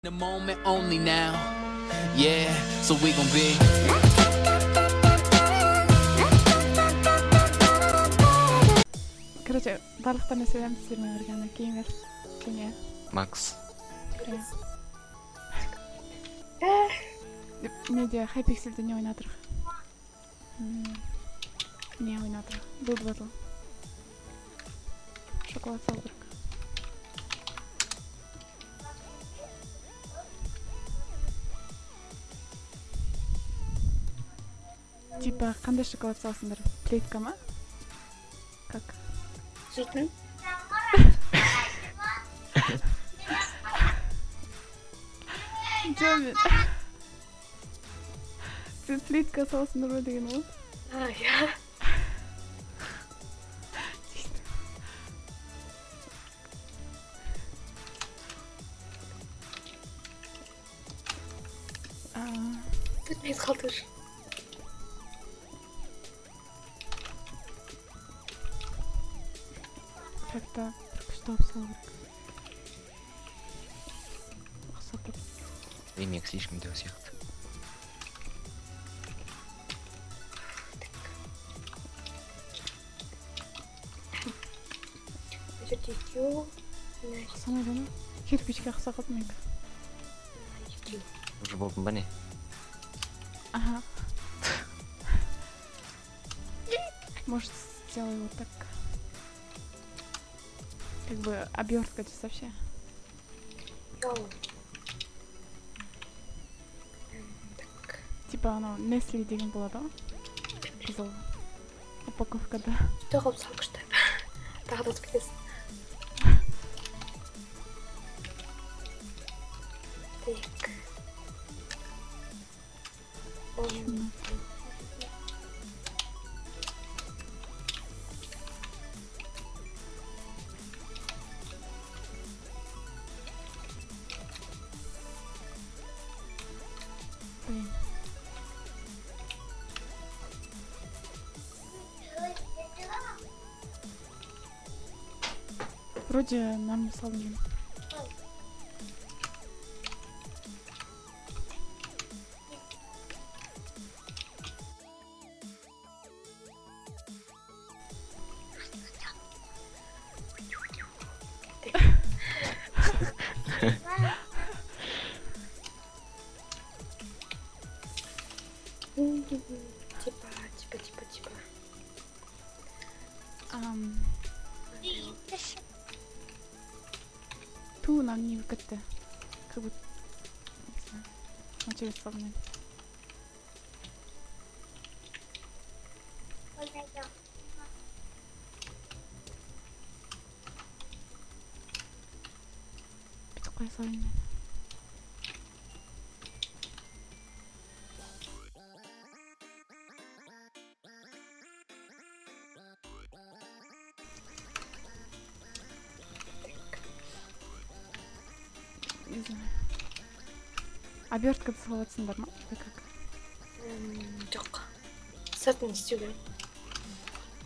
The moment only now. Yeah, so we gon' be. Короче, барлықтарына сәлем, сіздермен бірге Ана Геймер және Макс. Неде Хайпиксельде не ойнадырық? Не ойнадырық? Build Battle. Шоколад салу керек. Типа, қандай шоколад саласыңдар? Плитка ма? Как? Жейтін. Жоқ, мен... Сен плитка саласыңдар ма деген ол? А, иә. Төрт минут қалды уже. Как-то бір күшті алып салу керек. Ұқсатып. Ремик слишком дәу сияқты. Мына жерде екеу. Ұқсамайды ма? Кирпичке ұқсап қалды менікі. Екеу. Уже болдың ба не? Ага. Может, сделаю вот так. Как бы обертка здесь вообще. Так. Типа анау Nestle деген болады ғой. Қызыл упаковкада. Күшті қылып сал, күшті. Тағы да ұтып кетесің. Так. Блин. Вроде нам салдым. Типа. Ту нам не кетті. Как будто, не знаю, через салдым. Бүйтіп қоя салайын мен. Не знаю. Обертка салатсыңдар ма? Или как? Жоқ. Сыртын істеу керек.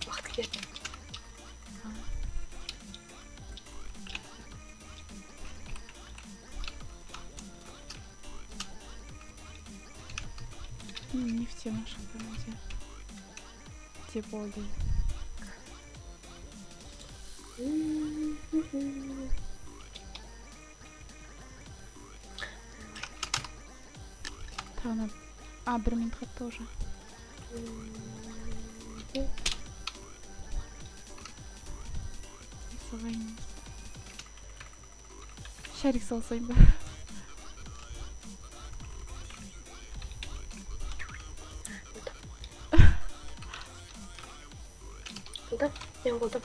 Уақыт кетеді. Не в тему шампанское. Типа более. А, бір минут қалыпты уже. Салайын. Шарик салсайын ба? Болды. Мен болдым.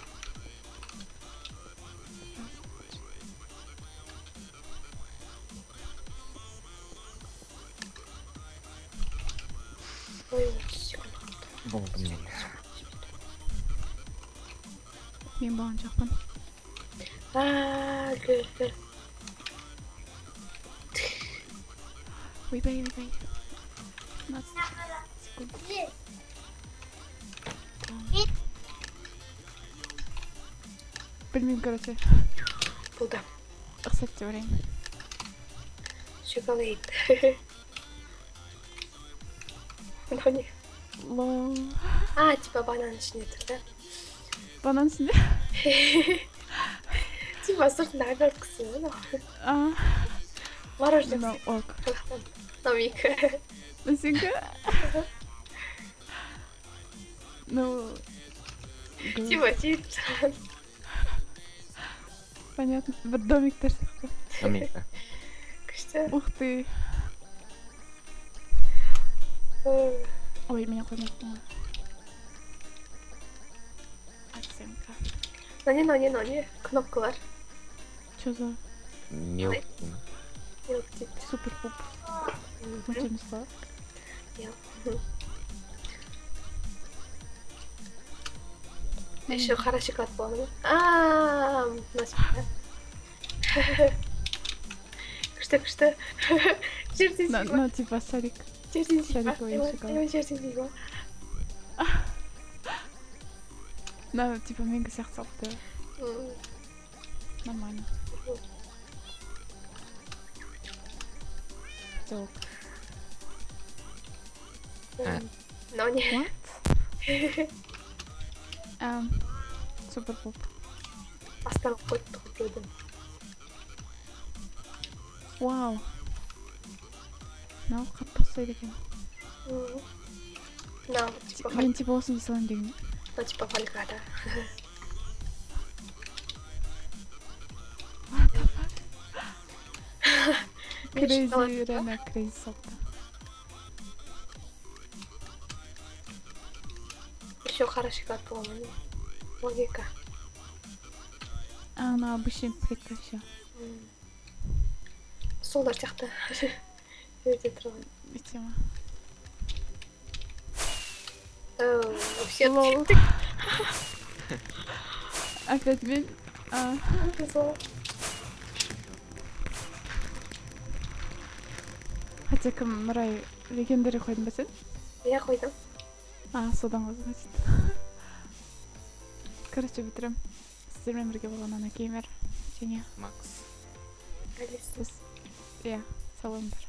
Ой, 30 секунд қалды. Болдым мен. Мен болған жоқпын. Үлгер. Ойбай, ойбай. 15 секунд. Білмеймін, короче. Болды. Рұқсат деп ойлаймын. Шоколад. Мынау не? Лол. А, типа банан ішінде тұр да? Банан ішінде? Типа сыртында оберткасы мынау. А. Мороженое. Мынау ок. Мынау менікі. Сенікі? Ну... Типа тиіп тұрған. Понятно. Бір домиктер сияқты. Домик. Күшті. Ух ты. Ой, меня қоймаппын ғой. Оценка. Мынау не, мынау не? Кнопкалар. Чё за? Мелкий. Мелк дейді. Супер пуп. Өте емес па? Иә. Еще қара шоколад болады ма? Ааа, мына күшті, күшті. Жерден сипа. Ну, типа шарик. Жерден сипа. Шариковый шоколад. Жерден сипа. Ну, типа менікі сияқты салыпты. Нормально. Жоқ. Мынау не? What? Супер пуп. Астан қойып біреудің. Вау. Мынау қатты ұқсайды екен. Мынау типа. Мен типа осыны салайын деген. Мынау типа фольга, да. What the fuck? Крейзи, реально крейзи салыпты. Еще қара шоколад бола ма? Логика. А, мына обычный плитка все. Солдар сияқты. Жерде тұрған. Тема. Все. Лол. Опять мен. Хотя кім Нұрай легендари қойдың ба сен? Иә, қойдым. А, содан ғой, значит. Короче, бітірем. Сіздермен бірге болған Ана Геймер және Макс. Алиса. Иә, сау болыңдар.